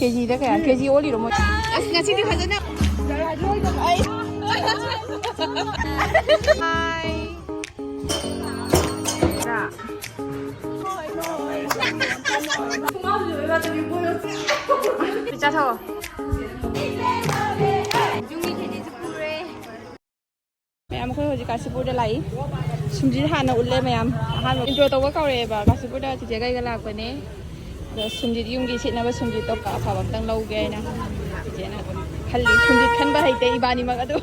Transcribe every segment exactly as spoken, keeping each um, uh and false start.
ꯀꯦꯖꯤꯗ ꯀꯌꯥ? ꯀꯦꯖꯤ ꯑꯣꯜꯂꯤꯔꯣ ꯃꯣꯏ? ꯑꯁ, ꯉꯁꯤꯗꯤ ꯐꯖꯅ꯫ ꯆꯥꯊꯣꯛꯑꯣ꯫ ꯌꯨꯝꯒꯤ ꯈꯦꯆꯤꯁꯨ ꯄꯨꯔꯦ꯫ ꯃꯌꯥꯝ, ꯑꯩꯈꯣꯏ ꯍꯧꯖꯤꯛ ꯀꯥꯁꯤꯄꯨꯔꯗ ꯂꯥꯛꯏ꯫ ꯁꯨꯝꯖꯤꯠ ꯍꯥꯟꯅ ꯎꯠꯂꯦ ꯃꯌꯥꯝ꯫ ꯑꯍꯥꯟꯕ intro ꯇꯧꯕ ꯀꯧꯔꯛꯑꯦꯕ꯫ ꯀꯥꯁꯤꯄꯨꯔꯗ ꯆꯤꯆꯦ ꯀꯩꯒ ꯂꯥꯛꯄꯅꯦ꯫ ꯑꯗꯣ ꯁꯨꯝꯖꯤꯠ ꯌꯨꯝꯒꯤ ꯁꯤꯠꯅꯕ ꯁꯨꯝꯖꯤꯠꯇꯣ ꯑꯐꯕ ꯑꯝꯇꯪ ꯂꯧꯒꯦ ꯍꯥꯏꯅ ꯆꯤꯆꯦꯅ ꯈꯜꯂꯤ꯫ ꯁꯨꯝꯖꯤꯠ ꯈꯟꯕ ꯍꯩꯇꯦ ꯏꯕꯥꯅꯤꯃꯛ ꯑꯗꯨ꯫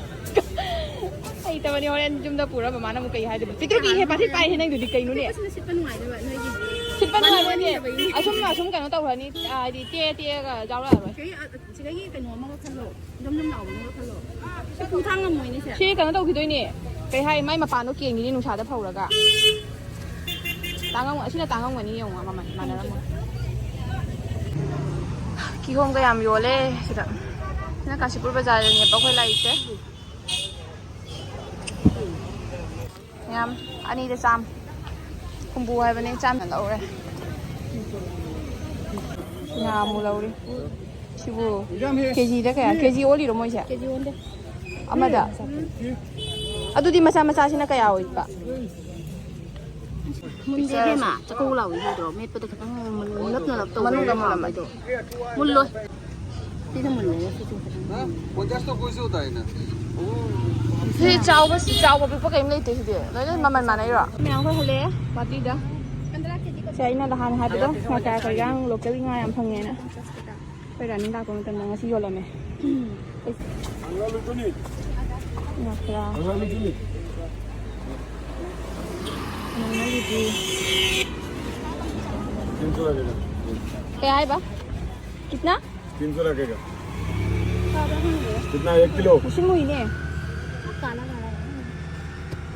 ꯍꯩꯇꯕꯅꯤ꯫ ꯍꯣꯔꯦꯟ ꯌꯨꯝꯗ ꯄꯨꯔ ꯃꯃꯥꯅ ꯑꯃꯨꯛ ꯀꯩ ꯍꯥꯏꯗꯣꯏꯕ? ꯄꯤꯛꯇ꯭ꯔꯨ ꯄꯤꯛꯏꯍꯦ, ꯄꯥꯊꯤ ꯄꯥꯏꯍꯦ ꯅꯪꯗꯨꯗꯤ ꯀꯩꯅꯣꯅꯦ? ꯁꯤꯠꯄ ꯅꯨꯡꯉꯥꯏꯗꯣꯏꯕ ꯅꯣꯏꯒꯤ꯫ ꯁꯤꯠꯄ ꯅꯨꯡꯉꯥꯏꯕ ꯅꯠꯇꯦ꯫ ꯑꯁꯨꯝ, ꯑꯁꯨꯝ ꯀꯩꯅꯣ ꯇꯧꯈ꯭ꯔꯅꯤ꯫ ꯍꯥꯏꯗꯤ ꯇꯦꯛꯑ ꯇꯦꯛꯑꯒ ꯌꯥꯎꯔꯛꯑꯔꯣꯏ꯫ ꯁꯤꯗꯒꯤ ꯀꯩꯅꯣ ꯑꯃꯒ ꯈꯜꯂꯣ, ꯖꯝ ꯖꯝ ꯂꯥꯎꯕ ꯑꯃꯒ ꯈꯜꯂꯣ꯫ ꯁꯤ ꯄꯨꯡꯊꯥꯡ ꯉꯝꯃꯣꯏꯅꯦ ꯁꯦ꯫ ꯁꯤ ꯀꯩꯅꯣ ꯇꯧꯈꯤꯗꯣꯏꯅꯦ꯫ ꯀꯩ ꯍꯥꯏ, ꯃꯥꯏ ꯃꯄꯥꯟꯗꯣ ꯀꯦꯟꯈꯤꯅꯤ ꯅꯨꯡꯁꯥꯗ ꯐꯧꯔꯒ꯫ ꯇꯥꯡꯉꯝ-, ꯑꯁꯤꯅ ꯇꯥꯡꯉꯝꯒꯅꯤ ꯌꯦꯡꯉꯣ, ꯃꯃꯜ ꯃꯥꯟꯅꯔꯝꯃꯣꯏ꯫ ꯀꯤꯍꯣꯝꯒ ꯌꯥꯝ ꯌꯣꯜꯂꯦ ꯁꯤꯗ꯫ ꯁꯤꯅ ꯀꯥꯟꯆꯤꯄꯨꯔ ꯕꯖꯥꯔꯗꯅꯦꯕ ꯑꯩꯈꯣꯏ ꯂꯥꯛꯏꯁꯦ꯫ ꯃꯌꯥꯝ ꯑꯅꯤꯗ ꯆꯥꯝ꯫ ꯍꯨꯝꯐꯨ ꯍꯥꯏꯕꯅꯦ, ꯆꯥꯝꯅ ꯂꯧꯔꯦ꯫ ꯉꯥ ꯑꯃꯨꯛ ꯂꯧꯔꯤ꯫ ꯁꯤꯕꯨ ꯀꯦꯖꯤꯗ ꯀꯌꯥ? ꯀꯦꯖꯤ ꯑꯣꯜꯂꯤꯔꯣ ꯃꯣꯏꯁꯦ? ꯀꯦꯖꯤ ꯑꯣꯟꯗꯦ꯫ ꯑꯃꯗ? ꯑꯗꯨꯗꯤ ꯃꯆꯥ ꯃꯆꯥꯁꯤꯅ ꯀꯌꯥ ꯑꯣꯏꯕ? ꯃꯨꯟꯗꯦ ꯏꯕꯦꯝꯃ, ꯆꯥꯛꯀꯧ ꯂꯥꯎꯏ ꯍꯥꯏꯗ꯭ꯔꯣ? ꯃꯦꯠꯄꯗ ꯈꯤꯇꯪ ꯃꯨꯜꯂꯞ ꯃꯨꯜꯂꯞ ꯇꯧꯕ ꯃꯅꯨꯡꯗ ꯃꯨꯜꯂꯝꯃꯅꯤ꯫ ꯍꯥꯎꯕꯗꯣ꯫ ꯃꯨꯜꯂꯣꯏ꯫ ꯁꯤꯅ ꯃꯨꯜꯂꯦ, ꯁꯤꯁꯨ ꯈꯤꯇꯪ꯫ ꯁꯤ ꯆꯥꯎꯕ, ꯆꯥꯎꯕ ꯄꯤꯛꯄ ꯀꯔꯤꯝ ꯂꯩꯇꯦ ꯁꯤꯗꯤ꯫ ꯂꯣꯏꯅ ꯃꯃꯜ ꯃꯥꯟꯅꯩꯔꯣ? ꯃꯌꯥꯝ ꯑꯩꯈꯣꯏ ꯍꯜꯂꯛꯑꯦ ꯒꯨꯍꯥꯇꯤꯗ꯫ ꯁꯦ ꯑꯩꯅ ꯅꯍꯥꯟ ꯍꯥꯏꯕꯗꯣ, ꯉꯥ ꯀꯌꯥ ꯀꯩ ꯏꯔꯥꯡ ꯂꯣꯀꯦꯜꯒꯤ ꯉꯥ ꯌꯥꯝ ꯐꯪꯉꯦꯅ꯫ ꯑꯩꯈꯣꯏ ꯔꯥꯅꯤ ꯂꯥꯛꯄ ꯃꯇꯝꯗ ꯉꯁꯤ ꯌꯣꯜꯂꯝꯃꯦ꯫ ꯉꯥ ꯈꯔ꯫ ꯉꯥ ꯂꯤꯛꯇꯤ꯫ ꯀꯌꯥ ꯍꯥꯏꯕ? ꯀꯤꯠꯅꯥ? तीन सौ लगेगा। कितना है, एक किलो? ꯂꯤꯁꯤꯡ ꯍꯨꯏꯅꯦ꯫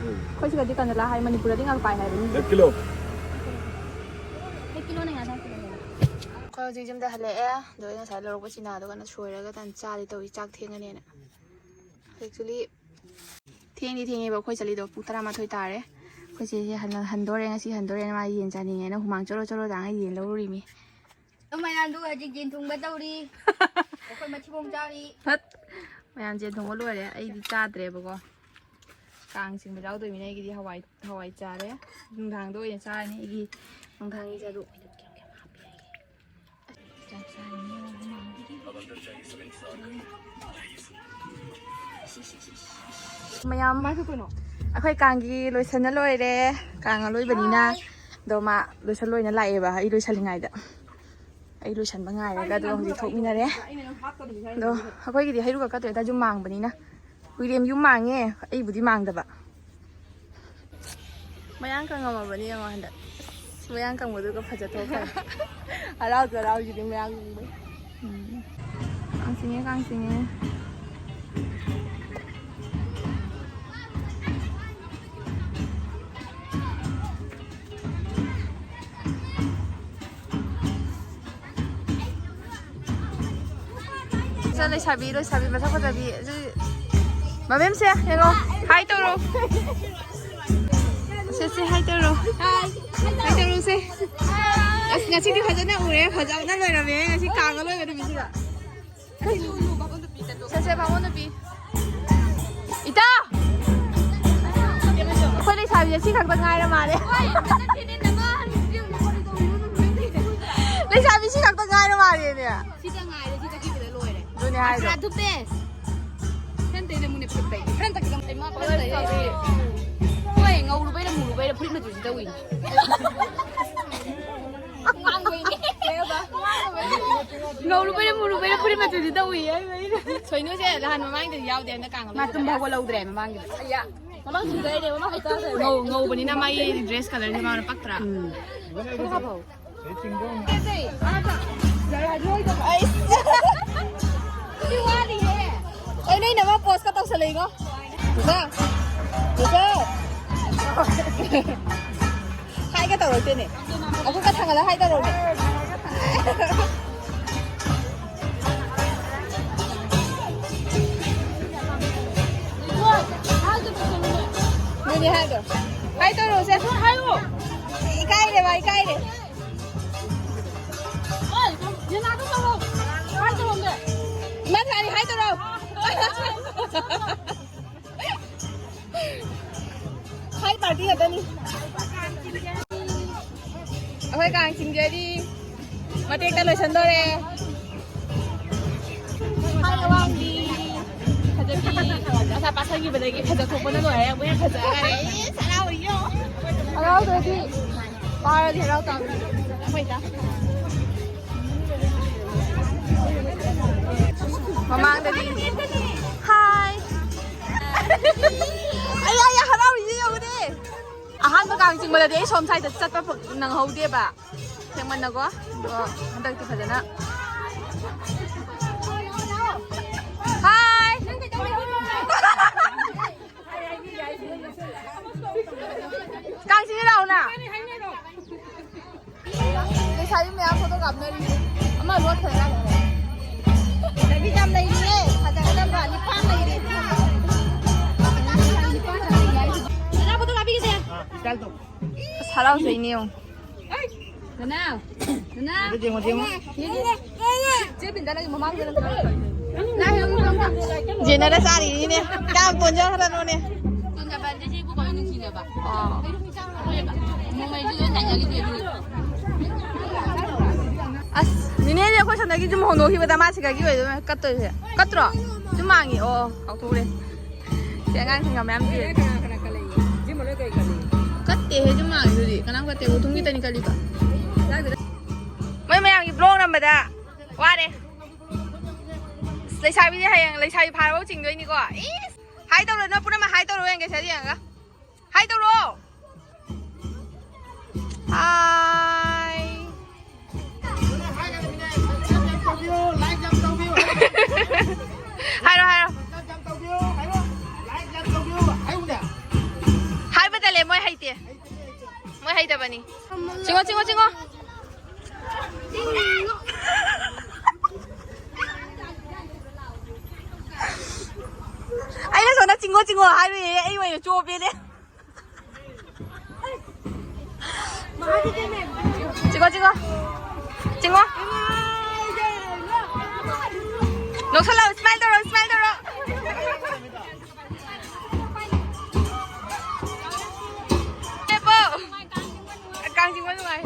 ꯑꯩꯈꯣꯏ ꯁꯤꯗꯗꯤ ꯀꯅꯣꯂꯥ ꯍꯥꯏ, ꯃꯅꯤꯄꯨꯔꯗꯗꯤ ꯉꯥꯄꯥꯏ ꯍꯥꯏꯕꯅꯤ꯫ एक किलो। ꯑꯩꯈꯣꯏ ꯍꯧꯖꯤꯛ ꯌꯨꯝꯗ ꯍꯜꯂꯛꯑꯦ꯫ ꯑꯗꯣ ꯑꯩ ꯉꯁꯥꯏ ꯂꯧꯔꯛꯄ ꯆꯤꯅꯥꯗꯣ ꯀꯟꯅ ꯁꯣꯏꯔꯒ ꯀꯟꯅ ꯆꯥꯔꯤ ꯇꯧꯔꯤ, ꯆꯥꯛ ꯊꯦꯡꯉꯅꯦꯅ꯫ Actually, ꯊꯦꯡꯗꯤ ꯊꯦꯡꯉꯦꯕ ꯑꯩꯈꯣꯏ ꯆꯠꯂꯤꯗꯣ, ꯄꯨꯡ ꯇꯔꯥꯃꯥꯊꯣꯏ ꯇꯥꯔꯦ꯫ ꯑꯩꯈꯣꯏ ꯆꯦꯁꯦ ꯍꯟ-, ꯍꯟꯗꯣꯔꯦ, ꯉꯁꯤ ꯍꯟꯗꯣꯔꯦꯅ ꯃꯥ ꯌꯦꯟ ꯆꯥꯅꯤꯡꯉꯦꯅ ꯍꯨꯃꯥꯡ ꯆꯣꯔꯣ ꯆꯣꯔꯣ ꯇꯥꯡꯉ ꯌꯦꯟ ꯂꯧꯔꯨꯔꯤꯃꯤ꯫ ꯃꯌꯥꯝꯗꯨ ꯍꯧꯖꯤꯛ ꯌꯦꯟ ꯊꯣꯡꯕ ꯇꯧꯔꯤ꯫ ꯑꯩꯈꯣꯏ ꯃꯊꯤꯕꯣꯡ ꯆꯥꯔꯤ꯫ ꯐꯠ꯫ ꯃꯌꯥꯝ ꯌꯦꯟ ꯊꯣꯡꯕ ꯂꯣꯏꯔꯦ, ꯑꯩꯗꯤ ꯆꯥꯗ꯭ꯔꯦꯕꯀꯣ꯫ ꯀꯥꯡ ꯆꯤꯡꯕ ꯌꯥꯎꯗꯣꯏꯅꯤꯅ ꯑꯩꯒꯤꯗꯤ ꯍꯋꯥꯏ, ꯍꯋꯥꯏ ꯆꯥꯔꯦ꯫ ꯅꯨꯡꯗꯥꯡꯗ ꯑꯣꯏꯅ ꯆꯥꯔꯅꯤ ꯑꯩꯒꯤ ꯅꯨꯡꯗꯥꯡꯒꯤ ꯆꯥꯗꯨ꯫ ꯆꯥꯛ ꯆꯥꯔꯅꯤ꯫ ꯃꯌꯥꯝ, ꯑꯩꯈꯣꯏ ꯀꯥꯡꯒꯤ ꯂꯣꯏꯁꯟꯅ ꯂꯣꯏꯔꯦ꯫ ꯀꯥꯡ ꯑꯂꯣꯏꯕꯅꯤꯅ꯫ ꯑꯗꯣ ꯃꯥ ꯂꯣꯏꯁꯜ ꯂꯣꯏꯅ ꯂꯥꯛꯑꯦꯕ, ꯑꯩ ꯂꯣꯏꯁꯜꯂꯤꯉꯩꯗ꯫ ꯑꯩ ꯂꯣꯏꯁꯟꯕ ꯉꯥꯏꯔꯒ ꯑꯗꯨꯒ ꯍꯧꯖꯤꯛ ꯊꯣꯛꯃꯤꯟꯅꯔꯦ꯫ ꯑꯗꯣ ꯑꯩꯈꯣꯏꯒꯤꯗꯤ ꯍꯩꯔꯨꯛ ꯀꯠꯀꯗꯣꯏ ꯍꯥꯏꯇꯥꯔꯦ, ꯌꯨꯝ ꯃꯥꯡꯕꯅꯤꯅ꯫ ꯋꯤꯂꯤꯌꯝ ꯌꯨꯝ ꯃꯥꯡꯉꯦ, ꯑꯩꯕꯨꯗꯤ ꯃꯥꯡꯗꯕ꯫ ꯃꯌꯥꯡ ꯀꯪꯉꯝꯃꯕꯅꯤ ꯌꯦꯡꯉꯣ ꯍꯟꯗꯛ꯫ ꯑꯁ, ꯃꯌꯥꯡ ꯀꯪꯕꯗꯨꯒ ꯐꯖ ꯊꯣꯛꯈ꯭ꯔꯦ꯫ ꯍꯔꯥꯎꯁꯨ ꯍꯔꯥꯎꯁꯤꯗꯤ ꯃꯌꯥꯡ ꯀꯪꯕꯩ꯫ ꯎꯝ꯫ ꯀꯥꯡ ꯆꯤꯡꯉꯦ, ꯀꯥꯡ ꯆꯤꯡꯉꯦ꯫ ꯁꯤꯗ ꯂꯩꯁꯥꯕꯤ, ꯂꯩꯁꯥꯕꯤ ꯃꯁꯛ ꯐꯖꯕꯤ꯫ ꯑꯁꯤ ꯃꯕꯦꯝꯁꯦ ꯌꯦꯡꯉꯣ, ꯍꯥꯏ ꯇꯧꯔꯣ꯫ ꯁꯦ, ꯁꯦ, ꯍꯥꯏ ꯇꯧꯔꯣ꯫ ꯍꯥꯏ ꯇꯧꯔꯣ, ꯁꯦ꯫ ꯑꯁ, ꯉꯁꯤꯗꯤ ꯐꯖꯅ ꯎꯔꯦ, ꯐꯖꯕꯅ ꯂꯣꯏꯔꯝꯃꯦ ꯉꯁꯤ ꯀꯥꯡ ꯑꯂꯣꯏꯕ ꯅꯨꯃꯤꯠꯁꯤꯗ꯫ ꯁꯦ, ꯁꯦ, ꯕꯥꯃꯣꯟ ꯅꯨꯄꯤ꯫ ꯏꯇꯥ! ꯑꯩꯈꯣꯏ ꯂꯩꯁꯥꯕꯤꯁꯦ ꯁꯤ ꯈꯛꯇ ꯉꯥꯏꯔ ꯃꯥꯜꯂꯦ꯫ ꯂꯩꯁꯥꯕꯤ ꯁꯤ ꯈꯛꯇ ꯉꯥꯏꯔ ꯃꯥꯜꯂꯦꯅꯦ꯫ ꯁꯤꯗ ꯉꯥꯏꯔꯦ, ꯁꯤ ꯆꯠꯈꯤꯕꯗ ꯂꯣꯏꯔꯦ꯫ ꯑꯗꯨꯅꯦ ꯍꯥꯏꯗꯣ꯫ ꯃꯁꯥ ꯊꯨꯞꯄꯦ꯫ ꯐꯦꯟ ꯇꯩꯅ ꯃꯨꯅꯦ ꯐꯨꯠꯄꯩ꯫ ꯐꯦꯟ ꯇꯩꯅ ꯃꯨꯅꯦ ꯐꯨꯠꯄꯩ꯫ ꯍꯣꯏ, ꯉꯧꯔꯨꯕꯩꯔ ꯃꯨꯔꯨꯕꯩꯔ ꯐꯨꯔꯤꯠ ꯃꯆꯨꯁꯤ ꯇꯧꯏꯅꯦ꯫ ꯉꯧꯔꯨꯕꯩꯔ ꯃꯨꯔꯨꯕꯩꯔ ꯐꯨꯔꯤꯠ ꯃꯆꯨꯁꯤ ꯇꯧꯏ ꯍꯥꯏꯕ ꯑꯩꯅ꯫ ꯁꯣꯏꯅꯨꯁꯦ ꯅꯍꯥꯟ ꯃꯃꯥꯡꯗꯗꯤ ꯌꯥꯎꯗꯦ, ꯍꯟꯗꯛ ꯀꯥꯡ ꯃꯥ ꯇꯨꯝꯕ ꯍꯧꯒꯠꯍꯧꯗ꯭ꯔꯦ ꯃꯃꯥꯡꯒꯤꯗ꯫ ꯃꯃꯥꯡ ꯆꯨꯝꯗꯩꯅꯦ, ꯃꯃꯥꯡ ꯍꯩꯀꯥ ꯉꯧ-, ꯉꯧꯕꯅꯤꯅ ꯃꯥꯒꯤ ꯗ꯭ꯔꯦꯁ ꯀꯂꯔꯁꯦ ꯃꯥꯅ ꯄꯛꯇ꯭ꯔꯥ? ꯎꯝ꯫ ꯑꯩꯁ꯫ ꯁꯤ ꯋꯥꯠꯂꯤꯍꯦ꯫ ꯑꯩ ꯅꯣꯏ ꯅꯃ ꯄꯣꯁꯀ ꯇꯧꯁꯜꯂꯛꯏꯉꯣ꯫ ꯄꯨꯖꯥ꯫ ꯄꯨꯖꯥ꯫ ꯍꯥꯏꯒ ꯇꯧꯔꯛꯇꯦꯅꯦ꯫ ꯑꯩꯈꯣꯏꯒ ꯊꯥꯡꯒꯠꯂ ꯍꯥꯏ ꯇꯧꯔꯛꯎꯅꯦ꯫ ꯑꯗꯨꯅꯦ ꯍꯥꯏꯗꯣ꯫ ꯍꯥꯏ ꯇꯧꯔꯛꯎꯁꯦ꯫ ꯏꯀꯥꯏꯔꯦ ꯃꯥ, ꯏꯀꯥꯏꯔꯦ꯫ ꯀꯥꯡ ꯆꯤꯡꯖꯔꯤ꯫ ꯃꯇꯦꯛꯇ ꯂꯣꯏꯁꯟꯗꯣꯔꯦ꯫ ꯍꯥꯏ ꯑꯋꯥꯡꯕꯤ꯫ ꯐꯖꯕꯤ꯫ ꯃꯁꯥ ꯄꯥꯁꯟꯈꯤꯕꯗꯒꯤ ꯐꯖ ꯊꯣꯛꯄꯅ ꯂꯣꯏꯔꯦ꯫ ꯑꯃꯨꯛ ꯍꯦꯟꯅ ꯐꯖꯈꯔꯦ꯫ ꯏꯁ, ꯍꯔꯥꯎꯔꯤꯌꯣ꯫ ꯍꯔꯥꯎꯗ꯭ꯔꯗꯤ ꯄꯥꯔꯗꯤ ꯍꯔꯥꯎ ꯇꯥꯕꯅꯤ꯫ ꯑꯩꯈꯣꯏꯗ꯫ ꯃꯃꯥꯡꯗꯗꯤ꯫ ꯍꯥꯏ꯫ ꯑꯩ, ꯑꯩ ꯍꯔꯥꯎꯔꯤꯁꯦ ꯌꯦꯡꯉꯨꯅꯦ꯫ ꯑꯍꯥꯟꯕ ꯀꯥꯡ ꯆꯤꯡꯕꯗꯗꯤ ꯑꯩ ꯁꯣꯝ ꯁꯥꯏꯗ ꯆꯠꯄ ꯐ-, ꯅꯪꯍꯧꯗꯦꯕ꯫ ꯊꯦꯡꯃꯟꯅꯀꯣ꯫ ꯑꯗꯣ ꯍꯟꯗꯛꯇꯤ ꯐꯖꯅ꯫ ꯍꯥꯏ! ꯀꯥꯡ ꯆꯤꯡꯁꯤ ꯂꯥꯛꯑꯣꯅ꯫ ꯂꯩꯁꯥꯕꯤ ꯃꯌꯥꯝ ꯐꯣꯇꯣ ꯀꯥꯞꯅꯔꯤ꯫ ꯑꯃ ꯂꯣꯠꯈ꯭ꯔꯦ ꯀꯥꯏꯗꯅꯣ? ꯂꯩꯁꯥꯕꯤ ꯌꯥꯝ ꯂꯩꯔꯤꯌꯦ꯫ ꯐꯖꯒꯗꯕ ꯅꯤꯄꯥꯟ ꯂꯩꯔꯤ꯫ ꯅꯅꯥ ꯐꯣꯇꯣ ꯀꯥꯞꯄꯤꯒꯦꯁꯦ꯫ ꯑꯁ, ꯍꯔꯥꯎꯖꯩꯅꯦ ꯌꯦꯡꯉꯣ꯫ ꯅꯅꯥꯎ, ꯅꯅꯥꯎ꯫ ꯌꯦꯡꯉꯣ, ꯌꯦꯡꯉꯣ꯫ ꯆꯦ ꯕꯤꯟꯗ ꯅꯪꯒꯤ ꯃꯃꯥꯡꯗ ꯅꯪ ꯀꯩꯅꯣ ꯇꯧꯔꯤꯁꯦ? ꯖꯦꯅꯔ ꯆꯥꯔꯤꯅꯤꯅꯦ꯫ ꯀꯌꯥꯝ ꯇꯣꯟꯖꯈ꯭ꯔꯅꯣꯅꯦ꯫ ꯇꯣꯟꯖꯕ ꯍꯥꯏꯕꯗꯤ ꯁꯤꯕꯨ ꯀꯧꯏ ꯅꯨꯡꯁꯤꯅꯕ꯫ ꯑꯣ꯫ ꯅꯣꯡꯃꯩꯁꯨ ꯂꯣꯏ ꯇꯥꯏꯅꯈꯤꯗ꯭ꯔꯦ ꯑꯗꯨꯒꯤ꯫ ꯑꯁ, ꯅꯦꯅꯦꯗꯤ ꯑꯩꯈꯣꯏ ꯁꯣꯝꯗꯒꯤ ꯌꯨꯝ ꯍꯣꯡꯗꯣꯛꯈꯤꯕꯗ ꯃꯥ ꯁꯤꯗꯒꯤ ꯑꯣꯏꯗꯣꯏꯅꯦ ꯀꯠꯇꯣꯏꯁꯦ꯫ ꯀꯠꯇ꯭ꯔꯣ? ꯌꯨꯝ ꯃꯥꯡꯉꯤ꯫ ꯑꯣ, ꯀꯥꯎꯊꯣꯛꯎꯔꯦ꯫ ꯁꯤ ꯑꯉꯥꯡꯁꯤꯡꯒ ꯃꯌꯥꯝ ꯆꯦꯜꯂꯦ꯫ ꯀꯅꯥ ꯀꯅꯥ ꯀꯜꯂꯛꯏ? ꯖꯤꯝ ꯃꯅꯨꯡꯗ ꯀꯩ ꯀꯜꯂꯤ? ꯀꯠꯇꯦꯍꯦ, ꯌꯨꯝ ꯃꯥꯡꯉꯤꯗꯨꯗꯤ꯫ ꯀꯅꯥꯝ ꯀꯠꯇꯦ, ꯎꯊꯨꯝꯒꯤ ꯇꯅꯤ ꯀꯜꯂꯤꯗꯣ꯫ ꯃꯣꯏ ꯃꯌꯥꯝꯒꯤ ꯕ꯭ꯂꯣꯛ ꯅꯝꯕꯗ ꯋꯥꯔꯦ꯫ ꯑꯁ, ꯂꯩꯁꯥꯕꯤꯁꯦ ꯍꯌꯦꯡ ꯂꯩꯁꯥꯕꯤ ꯐꯥꯔꯕꯧ ꯆꯤꯡꯗꯣꯏꯅꯤꯀꯣ꯫ ꯏꯁ! ꯍꯥꯏ ꯇꯧꯔꯣ, ꯅꯣꯏ ꯄꯨꯝꯅꯃꯛ ꯍꯥꯏ ꯇꯧꯔꯣ, ꯌꯦꯡꯒꯦ ꯁꯦ ꯌꯦꯡꯉꯒ꯫ ꯍꯥꯏ ꯇꯧꯔꯣ꯫ ꯍꯥꯏ꯫ ꯍꯥꯏꯔꯣ, ꯍꯥꯏꯔꯣ꯫ ꯍꯥꯏꯕ ꯇꯜꯂꯦ, ꯃꯣꯏ ꯍꯩꯇꯦ꯫ ꯃꯣꯏ ꯍꯩꯇꯕꯅꯤ꯫ ꯆꯤꯡꯉꯣ, ꯆꯤꯡꯉꯣ, ꯆꯤꯡꯉꯣ꯫ ꯑꯩꯅ ꯁꯣꯝꯗ ꯆꯤꯡꯉꯣ, ꯆꯤꯡꯉꯣ ꯍꯥꯏꯔꯨꯏꯌꯦ, ꯑꯩ ꯑꯣꯏꯅ ꯆꯣꯞꯄꯦꯅꯦ꯫ ꯆꯤꯡꯉꯣ, ꯆꯤꯡꯉꯣ꯫ ꯆꯤꯡꯉꯣ꯫ ꯅꯣꯛꯁꯜꯂꯣ, smile ꯇꯧꯔꯣ, smile ꯇꯧꯔꯣ꯫ ꯂꯦꯞꯄꯣ꯫ ꯀꯥꯡ ꯆꯤꯡꯕ ꯅꯨꯡꯉꯥꯏ꯫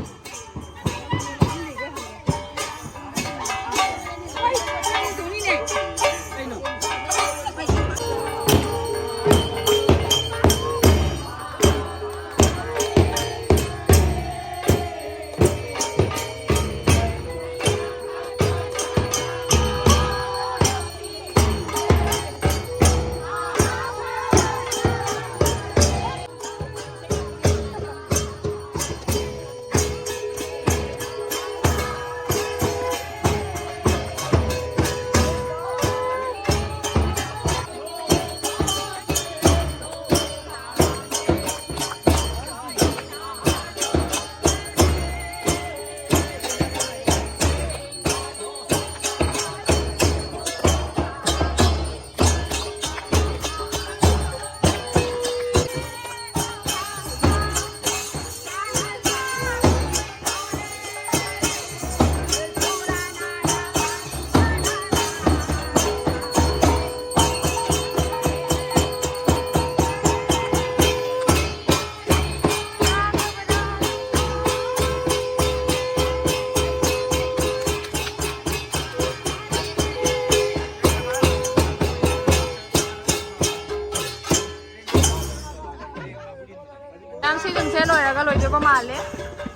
ꯃꯥꯜꯂꯦ꯫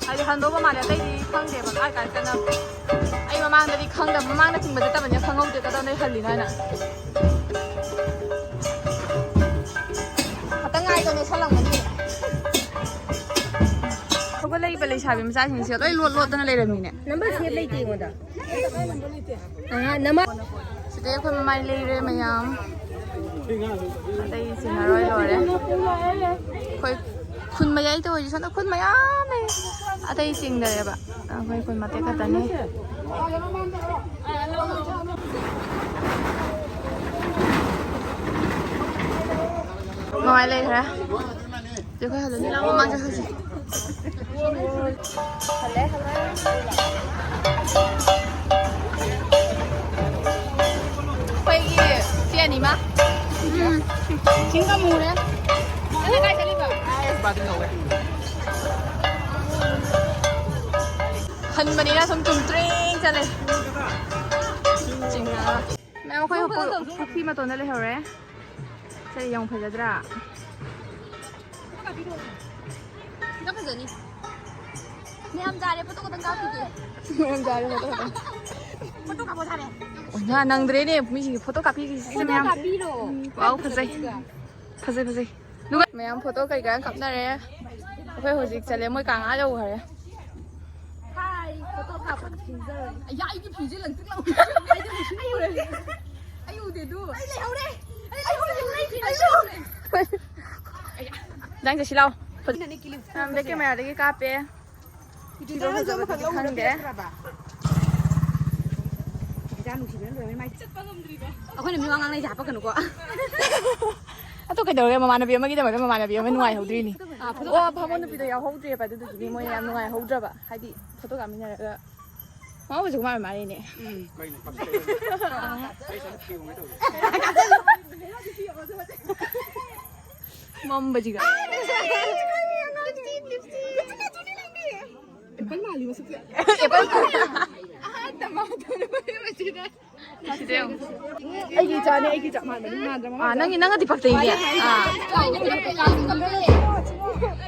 ꯍꯥꯏꯗꯤ ꯍꯟꯗꯧꯕ ꯃꯥꯜꯂꯦ, ꯑꯇꯩꯗꯤ ꯈꯪꯗꯦꯕ ꯀꯥꯏ ꯀꯥꯏ ꯆꯠꯅꯕ꯫ ꯑꯩ ꯃꯃꯥꯡꯗꯗꯤ ꯈꯪꯗꯕ, ꯃꯃꯥꯡꯗ ꯆꯤꯡꯕ ꯆꯠꯇꯕꯅꯤꯅ ꯈꯪꯍꯧꯗꯦ ꯀꯗꯣꯝꯗꯩ ꯍꯜꯂꯤꯅꯣ ꯍꯥꯏꯅ꯫ ꯈꯇꯪ ꯉꯥꯏꯗꯣ ꯅꯦꯠꯁꯜꯂꯝꯒꯅꯤ꯫ ꯍꯧꯒꯠꯂꯛꯏꯕ ꯂꯩꯁꯥꯕꯤ ꯃꯆꯥꯁꯤꯡꯁꯦ ꯂꯣꯏ ꯂꯣꯠ ꯂꯣꯠꯇꯅ ꯂꯩꯔꯝꯃꯤꯅꯦ꯫ ꯅꯝꯕꯔ ꯁꯦꯞ ꯂꯩꯇꯦ ꯑꯩꯉꯣꯟꯗ꯫ ꯑꯥ, ꯅꯃ- ꯁꯤꯗꯩ ꯑꯩꯈꯣꯏ ꯃꯃꯥꯏ ꯂꯩꯔꯦ ꯃꯌꯥꯝ꯫ ꯑꯇꯩ ꯆꯤꯡꯉꯔꯣꯏ, ꯂꯣꯏꯔꯦ꯫ ꯑꯩꯈꯣꯏ ꯈꯨꯟ ꯃꯌꯥꯏ ꯇꯧꯔꯤꯁꯦ ꯁꯣꯝꯗ ꯈꯨꯟ ꯃꯌꯥꯝ ꯂꯩ꯫ ꯑꯇꯩ ꯆꯤꯡꯗꯔꯦꯕ꯫ ꯑꯩꯈꯣꯏ ꯈꯨꯟ ꯃꯇꯦꯛ ꯈꯛꯇꯅꯤ꯫ ꯃꯃꯥꯏ ꯂꯩꯈ꯭ꯔꯦ꯫ ꯑꯗꯨ ꯑꯩꯈꯣꯏ ꯍꯜꯂꯅꯤ꯫ ꯂꯥꯛꯑꯣ, ꯃꯃꯥꯡ ꯆꯠꯈ꯭ꯔꯁꯤ꯫ ꯍꯜꯂꯦ, ꯍꯜꯂꯦ꯫ ꯑꯩꯈꯣꯏꯒꯤ ꯆꯦ ꯑꯅꯤꯃ꯫ ꯎꯝ꯫ ꯆꯤꯡꯒ ꯃꯨꯔꯦ꯫ ꯅꯪꯅ ꯀꯥꯏ ꯆꯠꯂꯤꯕ? ꯍꯟꯕꯅꯤꯅ ꯁꯨꯝ ꯆꯨꯝꯇ꯭ꯔꯤꯡ ꯆꯠꯂꯦ꯫ ꯆꯤꯡꯉꯒ꯫ ꯃꯌꯥꯝ ꯑꯩꯈꯣꯏ ꯄꯨ-, ꯄꯨꯈ꯭ꯔꯤ ꯃꯇꯣꯟꯗ ꯂꯩꯍꯧꯔꯦ꯫ ꯁꯦ ꯌꯥꯝ ꯐꯖꯗ꯭ꯔꯥ? ꯈꯤꯇꯪ ꯐꯖꯅꯤ꯫ ꯃꯌꯥꯝ ꯖꯥꯔꯦ, ꯐꯣꯇꯣ ꯈꯛꯇꯪ ꯀꯥꯞꯈꯤꯒꯦ꯫ ꯃꯌꯥꯝ ꯖꯥꯔꯦ, ꯐꯣꯇꯣ ꯈꯛꯇꯪ꯫ ꯐꯣꯇꯣ ꯀꯥꯞꯄꯣ ꯊꯥꯔꯦ꯫ ꯑꯣ, ꯅꯪꯗ꯭ꯔꯦꯅꯦ, ꯃꯤꯁꯤꯡꯒꯤ ꯐꯣꯇꯣ ꯀꯥꯞꯄꯤꯈꯤꯁꯤ ꯐꯣꯇꯣ ꯃꯌꯥꯝ꯫ ꯀꯥꯞꯄꯤꯔꯣ꯫ ꯋꯥꯎ, ꯐꯖꯩ꯫ ꯐꯖꯩ, ꯐꯖꯩ꯫ ꯑꯗꯨꯒ ꯃꯌꯥꯝ ꯐꯣꯇꯣ ꯀꯩꯀꯥ ꯀꯥꯞꯅꯔꯦ꯫ ꯑꯩꯈꯣꯏ ꯍꯧꯖꯤꯛ ꯆꯠꯂꯦ, ꯃꯣꯏ ꯀꯥꯡꯉꯥ ꯌꯧꯈ꯭ꯔꯦ꯫ ꯍꯥꯏ, ꯐꯣꯇꯣ ꯀꯥꯞꯄ ꯊꯤꯟꯖꯔꯣꯏ꯫ ꯑꯌꯥ, ꯑꯩꯒꯤ ꯐꯤꯁꯦ ꯂꯪꯇ꯭ꯔꯤꯛ ꯂꯪꯉꯦ꯫ ꯑꯩꯗꯤ ꯃꯨꯁꯨꯛ ꯃꯨꯔꯦ꯫ ꯑꯩ ꯎꯗꯦ ꯑꯗꯨ꯫ ꯑꯩ ꯂꯩꯍꯧꯔꯦ꯫ ꯑꯩ ꯂꯩꯍꯧꯔꯦ꯫ ꯑꯩ ꯂꯩꯍꯧꯔꯦ꯫ ꯅꯪ ꯆꯠꯁꯤ ꯂꯥꯎ꯫ ꯃꯌꯥꯝꯗ ꯀꯦꯃꯦꯔꯥꯗꯒꯤ ꯀꯥꯞꯄꯦ꯫ ꯐꯤꯔꯣꯜ ꯐꯖꯕꯗꯨꯗꯤ ꯈꯪꯗꯦ꯫ ꯑꯩꯈꯣꯏꯅ ꯃꯤ ꯋꯥ ꯉꯥꯡꯅꯩꯁꯦ ꯍꯥꯄꯛꯀꯅꯨꯀꯣ꯫ ꯑꯗꯨ ꯀꯩꯗꯧꯔꯒꯦ? ꯃꯃꯥꯟꯅꯕꯤ ꯑꯃꯒꯤꯗꯃꯛꯇ ꯃꯃꯥꯟꯅꯕꯤ ꯑꯃ ꯅꯨꯡꯉꯥꯏꯍꯧꯗ꯭ꯔꯤꯅꯤ꯫ ꯑꯥ, ꯐꯣꯇꯣ ꯑꯣ, ꯀꯥꯞꯄꯤ꯫ ꯐꯝꯕ ꯅꯨꯄꯤꯗꯣ ꯌꯥꯎꯍꯧꯗ꯭ꯔꯦꯕ, ꯑꯗꯨꯗꯨꯒꯤꯅꯤ ꯃꯣꯏ ꯌꯥꯝ ꯅꯨꯡꯉꯥꯏꯍꯧꯗ꯭ꯔꯕ꯫ ꯍꯥꯏꯗꯤ ꯐꯣꯇꯣ ꯀꯥꯞꯃꯤꯟꯅꯔꯒ ꯃꯥ ꯍꯧꯖꯤꯛ ꯃꯥ ꯃꯥꯜꯂꯤꯅꯦ꯫ ꯎꯝ꯫ ꯃꯝꯕꯁꯤꯒ꯫ ꯑꯦꯄꯜ ꯃꯥꯜꯂꯤ ꯃꯁꯛꯁꯦ꯫ ꯑꯦꯄꯜ꯫ ꯑꯍꯥꯟꯕ ꯃꯥꯗꯧꯔꯕ ꯃꯁꯤꯗ꯫ ꯁꯤꯗ ꯌꯦꯡꯉꯨ꯫ ꯑꯩꯒꯤ ꯏꯆꯥꯅꯦ, ꯑꯩꯒꯤ ꯆꯞ ꯃꯥꯟꯅꯕꯅꯤ, ꯃꯥꯟꯗ꯭ꯔꯥ ꯑꯥ, ꯃꯃꯥꯟꯗ꯭ꯔꯥ? ꯅꯪꯒꯤ, ꯅꯪꯒ ꯗꯤꯄꯛ ꯇꯩꯅꯦ꯫ ꯑꯥ꯫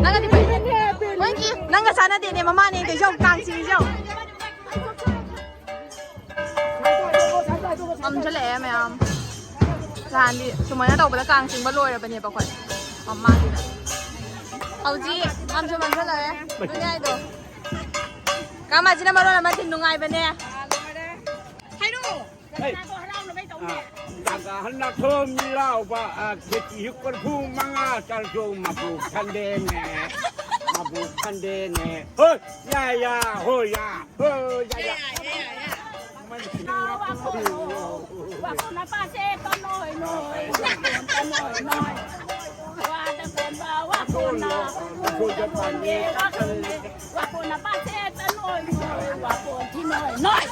ꯅꯪꯒꯗꯤ ꯐꯩ꯫ ꯍꯣꯏꯒꯤ ꯅꯪꯒ ꯆꯥꯟꯅꯗꯦꯅꯦ, ꯃꯃꯥꯅꯦ ꯇꯧꯏꯁꯦ ꯌꯦꯡꯉꯨ, ꯀꯥꯡ ꯆꯤꯡꯉꯤꯁꯦ ꯌꯦꯡꯉꯨ꯫ ꯃꯝꯁꯤꯜꯂꯛꯑꯦ ꯃꯌꯥꯝ꯫ ꯅꯍꯥꯟꯗꯤ ꯁꯨꯃꯥꯏꯅ ꯇꯧꯕꯗ ꯀꯥꯡ ꯆꯤꯡꯕ ꯂꯣꯏꯔꯕꯅꯦꯕ ꯑꯩꯈꯣꯏ ꯃꯃꯥꯡꯒꯤꯗ꯫ ꯍꯧꯖꯤꯛ ꯃꯝꯁꯨ ꯃꯝꯁꯤꯜꯂꯛꯑꯦ꯫ ꯑꯗꯨꯅꯦ ꯍꯥꯏꯗꯣ꯫ ꯀꯥꯃꯥꯁꯤꯅ ꯃꯔꯣꯟ ꯑꯃ ꯊꯤ ꯅꯨꯡꯉꯥꯏꯕꯅꯦ꯫ ꯍꯥꯏꯔꯛꯑꯣ꯫ ꯍꯩ꯫ ꯀꯅꯥꯗꯣ ꯍꯔꯥꯎꯅꯕꯩ ꯇꯧꯅꯦ꯫ ꯑ, ꯅꯥꯒꯥꯍꯟ ꯅꯥꯊꯣꯝ ꯂꯥꯎꯕ, ꯑ, ꯈꯦꯇꯤ ꯀꯣꯔꯐꯨ ꯃꯉꯥ ꯆꯥꯔꯁꯨ ꯃꯕꯨꯛ ꯊꯟꯗꯦꯅꯦ, ꯃꯕꯨꯛ ꯊꯟꯗꯦꯅꯦ꯫ ꯍꯣꯏ, ꯌꯥ, ꯌꯥ, ꯍꯣꯏ, ꯌꯥ, ꯍꯣꯏ, ꯌꯥ, ꯌꯥ꯫ ꯌꯥ, ꯌꯥ, ꯌꯥ, ꯌꯥ꯫ ꯋꯥꯈꯣꯟ ꯅꯄꯥꯁꯦ ꯇꯅꯣꯏ ꯅꯣꯏ, ꯋꯥꯈꯣꯟ ꯇꯅꯣꯏ ꯅꯣꯏ꯫ ꯋꯥꯗ ꯀꯣꯟꯕ ꯋꯥꯈꯣꯟꯅ, ꯋꯥꯈꯣꯟꯗ ꯄꯥꯟꯕꯤ ꯋꯥꯈꯣꯟꯅꯦ꯫ ꯋꯥꯈꯣꯟ ꯅꯄꯥꯁꯦ ꯇꯅꯣꯏ ꯅꯣꯏ, ꯋꯥꯈꯣꯟ ꯊꯤꯅꯣꯏ ꯅꯣꯏ꯫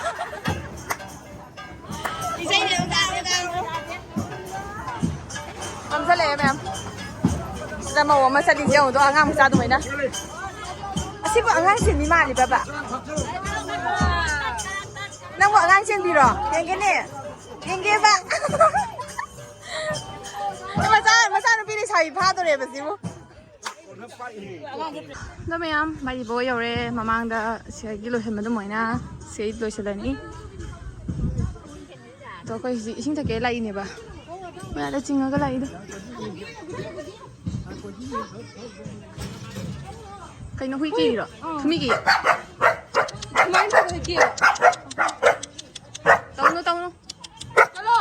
ꯏꯁꯩ ꯌꯥꯝ ꯇꯥꯔꯦ, ꯇꯥꯔꯦ꯫ ꯐꯝꯖꯜꯂꯛꯑꯦ ꯃꯌꯥꯝ꯫ ꯁꯤꯗ ꯃꯧ ꯑꯃ ꯆꯠꯂꯤꯁꯦ ꯌꯦꯡꯉꯨꯗꯣ, ꯑꯉꯥꯡ ꯃꯆꯥ ꯑꯗꯨꯃꯥꯏꯅ꯫ ꯑꯁꯤꯕꯨ ꯑꯉꯥꯡ ꯆꯦꯟꯕꯤ ꯃꯥꯜꯂꯤꯕ꯭ꯔꯕ? ꯅꯪꯕꯨ ꯑꯉꯥꯡ ꯆꯦꯟꯕꯤꯔꯣ? ꯌꯦꯡꯒꯦꯅꯦ꯫ ꯌꯦꯡꯒꯦꯕ꯫ ꯃꯆꯥ, ꯃꯆꯥꯅꯨꯄꯤ ꯂꯩꯁꯥꯕꯤ ꯐꯥꯗꯣꯔꯦꯕ ꯁꯤꯕꯨ꯫ ꯑꯗꯣ ꯃꯌꯥꯝ, ꯃꯔꯤꯕꯣ ꯌꯧꯔꯦ꯫ ꯃꯃꯥꯡꯗ ꯁꯤꯒꯤ ꯂꯣꯏꯁꯟꯕ ꯑꯗꯨꯃꯥꯏꯅ ꯁꯤ ꯂꯣꯏꯁꯤꯜꯂꯅꯤ꯫ ꯑꯗꯣ ꯑꯩꯈꯣꯏ ꯍꯧꯖꯤꯛ ꯏꯁꯤꯡ ꯊꯛꯀꯦ ꯂꯥꯛꯏꯅꯦꯕ꯫ ꯃꯌꯥꯗ ꯆꯤꯡꯉꯒ ꯂꯥꯛꯏꯗꯣ꯫ ꯀꯩꯅꯣ, ꯍꯨꯏ ꯀꯤꯔꯤꯔꯣ? ꯊꯨꯃꯤ ꯀꯤ꯫ ꯁꯨꯃꯥꯏꯅ ꯇꯧꯕꯗ ꯀꯤꯔꯣ? ꯇꯧꯅꯨ, ꯇꯧꯅꯨ꯫ ꯆꯠꯂꯣ꯫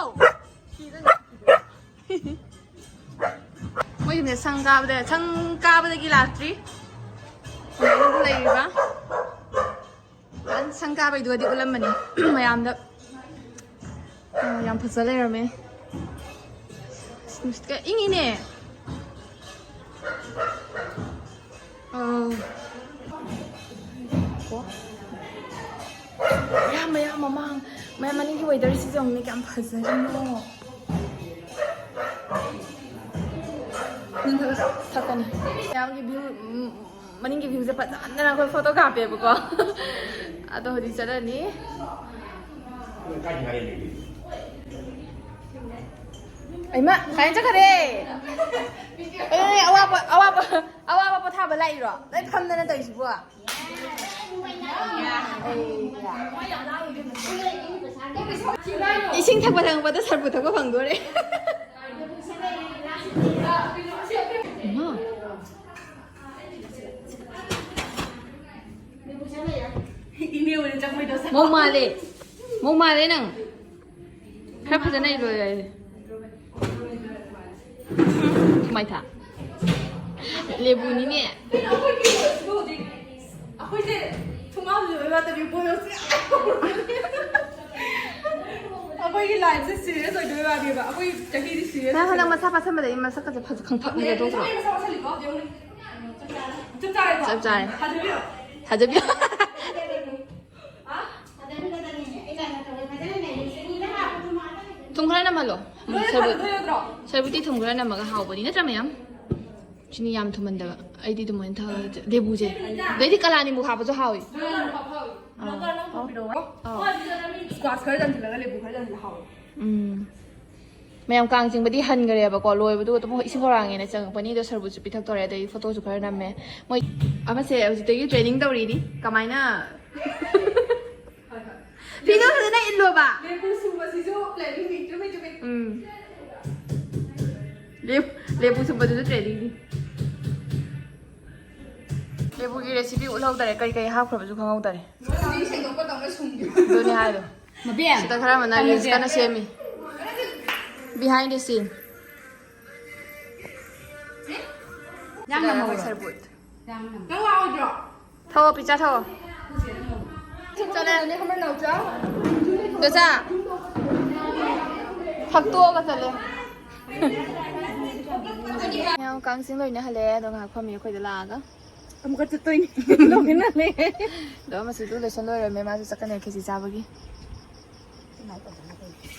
ꯃꯣꯏꯒꯤꯅꯦ ꯁꯪ ꯀꯥꯕꯗ, ꯁꯪ ꯀꯥꯕꯗꯒꯤ ꯂꯥꯛꯇ꯭ꯔꯤ꯫ ꯀꯃꯥꯏꯅ ꯂꯩꯔꯤꯕ? ꯁꯪ ꯀꯥꯕꯩꯗꯨꯒꯗꯤ ꯎꯠꯂꯝꯕꯅꯤ ꯃꯌꯥꯝꯗ꯫ ꯑ, ꯌꯥꯝ ꯐꯖ ꯂꯩꯔꯝꯃꯦ꯫ ꯑꯁ, ꯅꯨꯡꯁꯤꯠꯀ ꯏꯪꯉꯤꯅꯦ꯫ ꯑ꯫ ꯀꯣ꯫ ꯃꯌꯥꯝ, ꯃꯌꯥꯝ, ꯃꯃꯥꯡ, ꯃꯌꯥꯝ, ꯃꯅꯤꯡꯒꯤ weatherꯁꯤꯁꯨ ꯌꯦꯡꯉꯨꯅꯦ, ꯀꯌꯥꯝ ꯐꯖꯔꯤꯅꯣ꯫ ꯊꯛꯀꯅꯤ꯫ ꯃꯌꯥꯝꯒꯤ view, ꯎꯝ, ꯃꯅꯤꯡꯒꯤ viewꯁꯦ ꯐꯖꯃꯟꯗꯅ ꯑꯩꯈꯣꯏ photo ꯀꯥꯞꯄꯦꯕꯀꯣ꯫ ꯑꯗꯣ ꯍꯧꯖꯤꯛ ꯆꯠꯂꯅꯤ꯫ ꯑꯩꯃ ꯀꯥꯏꯅ ꯆꯠꯈꯔꯦ? ꯑꯦ, ꯑꯋꯥꯕ, ꯑꯋꯥꯕ, ꯑꯋꯥꯕ ꯄꯣꯊꯥꯕ ꯂꯥꯛꯏꯔꯣ? ꯂꯣꯏ ꯐꯝꯗꯅ ꯇꯧꯔꯤꯁꯤꯕꯣ? ꯏꯁꯤꯡ ꯊꯛꯄ ꯊꯛꯄꯗ ꯁꯔꯕꯨ ꯊꯛꯄ ꯐꯪꯗꯣꯔꯦ꯫ ꯏꯃꯥ꯫ ꯏꯅꯦ ꯑꯣꯏꯅ ꯆꯪꯕꯩꯗꯣ ꯁꯥ- ꯃꯧ ꯃꯥꯜꯂꯦ꯫ ꯃꯧ ꯃꯥꯜꯂꯦ ꯅꯪ꯫ ꯈꯔ ꯐꯖꯅ ꯏꯔꯣꯏ ꯌꯥꯏ꯫ ꯃꯥꯏꯊꯥ꯫ ꯂꯦꯕꯨꯅꯤꯅꯦ꯫ ꯑꯩꯈꯣꯏꯁꯦ ꯊꯣꯡꯒꯥꯟꯗ ꯂꯣꯏ ꯋꯥꯠꯇꯕꯤ ꯕꯣꯏ ꯍꯥꯎꯁ ꯌꯥꯝ ꯇꯧꯔꯦ꯫ ꯑꯩꯈꯣꯏꯒꯤ ꯂꯥꯏꯐꯁꯦ ꯁꯤꯔꯤꯌꯁ ꯑꯣꯏꯗꯣꯏ ꯋꯥꯅꯦꯕ꯫ ꯑꯩꯈꯣꯏ ꯆꯍꯤꯗꯤ ꯁꯤꯔꯤꯌꯁ ꯅꯪ ꯍꯟꯗꯛ ꯃꯁꯥ ꯄꯥꯁꯟꯕꯗꯩ ꯃꯁꯛꯀꯁꯦ ꯐꯖ ꯈꯪꯐ ꯐꯖꯗꯧꯗ꯭ꯔꯣ? ꯃꯁꯥ ꯄꯥꯁꯜꯂꯤꯀꯣ ꯍꯧꯖꯤꯛ ꯍꯧꯖꯤꯛ꯫ ꯆꯞ ꯆꯥꯔꯦꯀꯣ? ꯆꯞ ꯆꯥꯔꯦ꯫ ꯊꯥꯖꯕꯤꯔꯣ? ꯊꯥꯖꯕꯤꯌꯣ꯫ ꯍꯥ? ꯊꯨꯝ ꯈꯔ ꯅꯝꯍꯜꯂꯣ꯫ ꯂꯣꯏꯔꯦ, ꯁꯔꯕꯨ- ꯊꯥꯖꯗꯣꯏ ꯅꯠꯇ꯭ꯔꯣ? ꯁꯔꯕꯨꯇꯤ ꯊꯨꯝ ꯈꯔ ꯅꯝꯃꯒ ꯍꯥꯎꯕꯅꯤ ꯅꯠꯇ꯭ꯔꯥ ꯃꯌꯥꯝ? ꯆꯤꯅꯤ ꯌꯥꯝ ꯊꯨꯝꯍꯟꯗꯕ꯫ ꯑꯩꯗꯤ ꯑꯗꯨꯃꯥꯏꯅ ꯊꯛꯑꯒ ꯆ-, ꯂꯦꯕꯨꯁꯦ꯫ ꯑꯗꯩꯗꯤ ꯀꯂꯥꯅꯤꯃꯨꯛ ꯍꯥꯞꯄꯁꯨ ꯍꯥꯎꯏ꯫ ꯅꯪ ꯀꯔꯝ ꯄꯤꯔꯛꯑꯣ? ꯑꯥꯎ꯫ ꯁ꯭ꯀ꯭ꯋꯥꯁ ꯈꯔ ꯆꯟꯁꯤꯜꯂꯒ ꯂꯦꯕꯨ ꯈꯔ ꯆꯟꯁꯤꯜꯂꯒ ꯍꯥꯎꯏ꯫ ꯎꯝ꯫ ꯃꯌꯥꯝ ꯀꯥꯡ ꯆꯤꯡꯕꯗꯤ ꯍꯟꯈ꯭ꯔꯦꯕꯀꯣ, ꯂꯣꯏꯕꯗꯨ ꯑꯗꯨꯝ ꯏꯁꯤꯡ ꯈꯧꯔꯥꯡꯉꯦꯅ ꯆꯪꯉꯛꯄꯅꯤ꯫ ꯑꯗꯣ ꯁꯔꯕꯨꯠꯁꯨ ꯄꯤꯊꯛꯇꯣꯔꯦ, ꯑꯗꯩ ꯐꯣꯇꯣꯁꯨ ꯈꯔ ꯅꯝꯃꯦ꯫ ꯃꯣꯏ ꯑꯃꯁꯦ ꯍꯧꯖꯤꯛꯇꯒꯤ ꯇ꯭ꯔꯦꯅꯤꯡ ꯇꯧꯔꯤꯅꯤ꯫ ꯀꯃꯥꯏꯅ? ꯍꯣꯏ, ꯍꯣꯏ꯫ ꯐꯤꯗꯣ ꯐꯖꯅ ꯏꯜꯂꯣꯕ꯫ ꯂꯦꯕꯨ ꯁꯨꯕꯁꯤꯁꯨ ꯄ꯭ꯂꯦꯅꯤꯡꯅꯤ, ꯆꯨꯝꯃꯤ, ꯆꯨꯝꯃꯤ꯫ ꯎꯝ꯫ ꯂꯦꯕꯨ, ꯂꯦꯕꯨ ꯁꯨꯕꯗꯨꯁꯨ ꯇ꯭ꯔꯦꯅꯤꯡꯅꯤ꯫ ꯂꯦꯕꯨꯒꯤ ꯔꯦꯁꯤꯄꯤ ꯎꯠꯍꯧꯗꯔꯦ, ꯀꯔꯤ ꯀꯔꯤ ꯍꯥꯞꯈ꯭ꯔꯕꯁꯨ ꯈꯪꯍꯧꯗꯔꯦ꯫ ꯃꯁꯤꯗꯤ ꯁꯦꯡꯗꯣꯛꯄꯗꯧꯅ ꯁꯨꯝ꯫ ꯑꯗꯨꯅꯦ ꯍꯥꯏꯗꯣ꯫ ꯃꯕꯦꯝ, ꯁꯤꯗ ꯈꯔ ꯑꯃꯅ ꯇꯝꯃꯁꯦ꯫ ꯔꯤꯜꯁ ꯀꯟꯅ ꯁꯦꯝꯃꯤ꯫ Behind the scene꯫ ꯌꯥꯝ ꯁꯤꯗ ꯅꯝꯍꯧꯔꯣ꯫ ꯑꯩꯈꯣꯏ ꯁꯔꯕꯨꯠ꯫ ꯌꯥꯝ ꯅꯝ-, ꯅꯪ ꯂꯥꯛꯑꯣꯏꯗ꯭ꯔꯣ? ꯊꯛꯑꯣ, ꯄꯤꯆꯥ ꯊꯛꯑꯣ꯫ ꯆꯠꯂꯦ꯫ ꯗꯣꯆꯥ꯫ ꯐꯛꯇꯣꯛꯑꯒ ꯆꯠꯂꯦ꯫ ꯃꯌꯥꯝ ꯀꯥꯡ ꯆꯤꯡ ꯂꯣꯏꯅ ꯍꯜꯂꯛꯑꯦ, ꯑꯗꯣ ꯉꯥꯏꯍꯥꯛ ꯐꯝꯃꯤ ꯑꯩꯈꯣꯏꯗ ꯂꯥꯛꯑꯒ꯫ ꯑꯃꯨꯛꯀ ꯆꯠꯇꯣꯏꯅꯤ꯫ ꯂꯣꯏꯅ ꯂꯩ꯫ ꯑꯗꯣ ꯑꯃꯁꯤꯁꯨ ꯂꯣꯏꯁꯟ ꯂꯣꯏꯔꯝꯃꯦ, ꯃꯥꯁꯨ ꯆꯠꯀꯅꯤ ꯈꯦꯆꯤ ꯆꯥꯕꯒꯤ꯫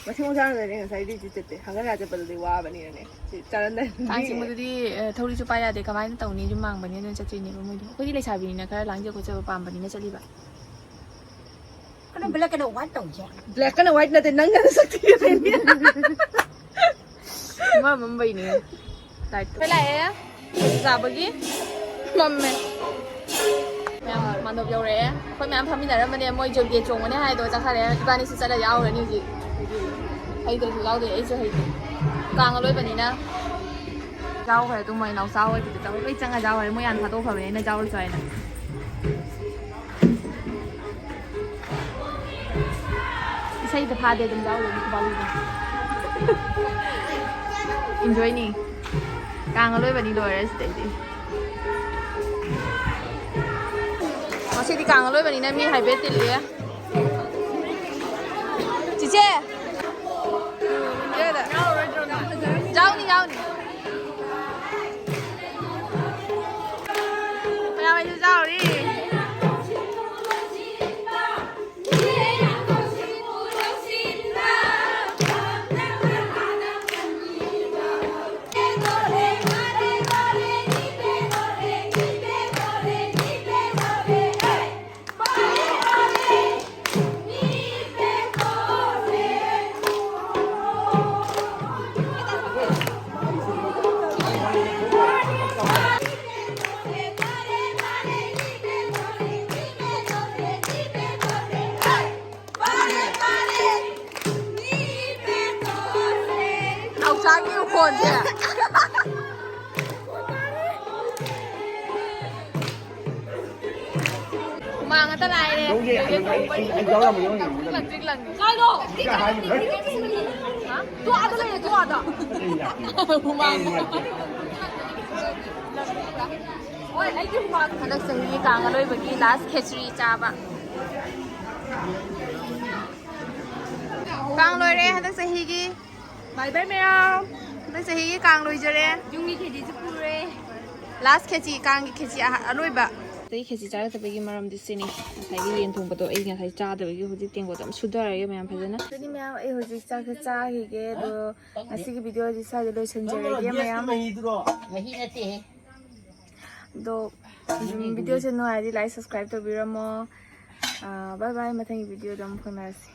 ꯃꯊꯣꯡ ꯆꯥꯗꯅꯦ ꯉꯁꯥꯏ ꯗ꯭ꯌꯨꯇꯤ ꯆꯠꯇꯦ꯫ ꯍꯪꯒꯠ ꯍꯟꯗ ꯆꯠꯄꯗꯨꯗꯤ ꯋꯥꯕꯅꯤꯅꯅꯦ꯫ ꯁꯤ ꯆꯥꯔꯝꯗꯥꯏ ꯀꯥꯡ ꯆꯤꯡꯕꯗꯨꯗꯤ, ꯑ, ꯊꯧꯔꯤꯁꯨ ꯄꯥꯏ ꯌꯥꯗꯦ꯫ ꯀꯃꯥꯏꯅ ꯇꯧꯅꯤ? ꯌꯨꯝ ꯃꯥꯡꯕꯅꯤꯅ ꯑꯗꯨꯝ ꯆꯠꯇꯣꯏꯅꯦꯕ ꯃꯣꯏꯗꯤ꯫ ꯑꯩꯈꯣꯏꯗꯤ ꯂꯩꯁꯥꯕꯤꯅꯤꯅ ꯈꯔ ꯂꯥꯡꯖ ꯈꯣꯠꯆꯕ ꯄꯥꯝꯕꯅꯤꯅ ꯆꯠꯂꯤꯕ꯫ ꯀꯩꯅꯣ black and white ꯇꯧꯁꯦ? Black and white ꯅꯠꯇꯦ, ꯅꯪꯅ ꯅꯁꯛ ꯊꯤꯕꯩꯅꯦ꯫ ꯃꯝꯕꯩꯅꯦ꯫ ꯂꯥꯏꯠꯇꯣ꯫ ꯑꯩꯈꯣꯏ ꯂꯥꯛꯑꯦ꯫ ꯆꯥꯕꯒꯤ ꯃꯝꯃꯦ꯫ ꯃꯌꯥꯝ ꯃꯥꯟꯗꯣꯞ ꯌꯧꯔꯛꯑꯦ꯫ ꯑꯩꯈꯣꯏ ꯃꯌꯥꯝ ꯐꯝꯃꯤꯟꯅꯔꯝꯕꯅꯦ꯫ ꯃꯣꯏ ꯖꯣꯏꯟꯇꯦ ꯆꯣꯡꯒꯅꯤ ꯍꯥꯏꯗꯣ ꯆꯠꯈ꯭ꯔꯦ꯫ ꯏꯕꯥꯅꯤꯁꯨ ꯆꯠꯂ ꯌꯥꯎꯔꯅꯤ ꯍꯧꯖꯤꯛ꯫ ꯍꯩꯇ꯭ꯔꯁꯨ ꯌꯥꯎꯗꯣꯏ꯫ ꯑꯩꯁꯨ ꯍꯩꯇꯦ꯫ ꯀꯥꯡ ꯑꯂꯣꯏꯕꯅꯤꯅ꯫ ꯌꯥꯎꯈ꯭ꯔꯦ꯫ ꯑꯗꯨ ꯃꯣꯏ ꯅꯥꯎꯆꯥ ꯍꯣꯏ ꯀꯩꯀꯩ ꯇꯧꯔ ꯂꯣꯏ ꯆꯪꯉ ꯌꯥꯎꯈ꯭ꯔꯦ꯫ ꯃꯣꯏ ꯍꯥꯟꯅ ꯊꯥꯗꯣꯛꯈ꯭ꯔꯕꯅꯤꯅ ꯌꯥꯎꯔꯁꯨ ꯍꯥꯏꯅ꯫ ꯏꯁꯩꯗ ꯐꯥꯗꯦ ꯑꯗꯨꯝ ꯌꯥꯎꯔꯅꯤ ꯈꯨꯕꯥꯛꯂꯨꯗ꯫ ꯏꯟꯖꯣꯏꯅꯤ꯫ ꯀꯥꯡ ꯑꯂꯣꯏꯕꯅꯤ ꯂꯣꯏꯔꯦ ꯁꯤꯗꯩꯗꯤ꯫ ꯉꯁꯤꯗꯤ ꯀꯥꯡ ꯑꯂꯣꯏꯕꯅꯤꯅ ꯃꯤ ꯍꯥꯏꯐꯦꯠ ꯇꯤꯜꯂꯤ꯫ ꯆꯤꯆꯦ! ꯌꯥꯎꯅꯤ, ꯌꯥꯎꯅꯤ꯫ ꯃꯌꯥꯝ ꯑꯩꯁꯨ ꯌꯥꯎꯔꯤ꯫ ꯅꯥꯎꯆꯥꯒꯤ ꯃꯈꯣꯟꯁꯦ꯫ ꯍꯨꯃꯥꯡ ꯉꯥꯛꯇ ꯂꯥꯏꯔꯦ꯫ ꯂꯧꯒꯦ, ꯑꯩ, ꯑꯩ, ꯑꯩ ꯌꯥꯎꯔꯝꯃꯒꯦ, ꯌꯥꯎꯔꯝꯃꯒꯦ꯫ ꯂꯪꯇ꯭ꯔꯤꯛ ꯂꯪꯉꯦ꯫ ꯀꯥꯏꯗꯣ? ꯀꯥꯏ ꯍꯥꯏꯅꯣ? ꯍꯥ? ꯇꯣ ꯑꯥꯗ ꯂꯩꯔꯦ, ꯇꯣ ꯑꯥꯗ꯫ ꯑꯩ ꯌꯥꯗꯦ꯫ ꯍꯨꯃꯥꯡ꯫ ꯑꯩ ꯅꯨꯡꯉꯥꯏꯇꯦ꯫ ꯍꯣꯏ, ꯑꯩꯒꯤ ꯍꯨꯃꯥꯡ꯫ ꯍꯟꯗꯛ ꯆꯍꯤꯒꯤ ꯀꯥꯡ ꯑꯂꯣꯏꯕꯒꯤ ꯂꯥꯁ ꯈꯦꯆ꯭ꯔꯤ ꯆꯥꯕ꯫ ꯀꯥꯡ ꯂꯣꯏꯔꯦ ꯍꯟꯗꯛ ꯆꯍꯤꯒꯤ꯫ ꯕꯥꯏ ꯕꯥꯏ ꯃꯌꯥꯝ꯫ ꯍꯟꯗꯛ ꯆꯍꯤꯒꯤ ꯀꯥꯡ ꯂꯣꯏꯖꯔꯦ꯫ ꯌꯨꯝꯒꯤ ꯈꯦꯆꯤꯁꯨ ꯄꯨꯔꯦ꯫ ꯂꯥꯁ ꯈꯦꯆꯤ, ꯀꯥꯡꯒꯤ ꯈꯦꯆꯤ ꯑꯍ-, ꯑꯂꯣꯏꯕ꯫ ꯑꯇꯩ ꯈꯦꯆꯤ ꯆꯥꯔꯛꯇꯕꯒꯤ ꯃꯔꯝꯗꯤ ꯁꯤꯅꯤ꯫ ꯉꯁꯥꯏꯒꯤ ꯌꯦꯟ ꯊꯣꯡꯕꯗꯣ ꯑꯩ ꯉꯁꯥꯏ ꯆꯥꯗꯕꯒꯤ ꯍꯧꯖꯤꯛ ꯇꯦꯡꯀꯣꯠ ꯑꯃ ꯁꯨꯊꯔꯒꯦ ꯃꯌꯥꯝ ꯐꯖꯅ꯫ ꯑꯗꯨꯗꯤ ꯃꯌꯥꯝ ꯑꯩ ꯍꯧꯖꯤꯛ ꯆꯥꯛꯁꯦ ꯆꯥꯈꯤꯒꯦ꯫ ꯑꯗꯣ ꯉꯁꯤꯒꯤ ꯚꯤꯗꯤꯑꯣꯁꯤ ꯁ꯭ꯋꯥꯏꯗ ꯂꯣꯏꯁꯤꯟꯖꯔꯒꯦ ꯃꯌꯥꯝ꯫ ꯃꯍꯤ ꯅꯠꯇꯦꯍꯦ꯫ ꯑꯗꯣ, ꯎꯝ, ꯚꯤꯗꯤꯑꯣꯁꯦ ꯅꯨꯡꯉꯥꯏꯔꯗꯤ like, subscribe ꯇꯧꯕꯤꯔꯝꯃꯣ꯫ ꯑꯥ, bye bye, ꯃꯊꯪꯒꯤ ꯚꯤꯗꯤꯑꯣꯗ ꯑꯃꯨꯛ ꯐꯪꯅꯔꯁꯤ꯫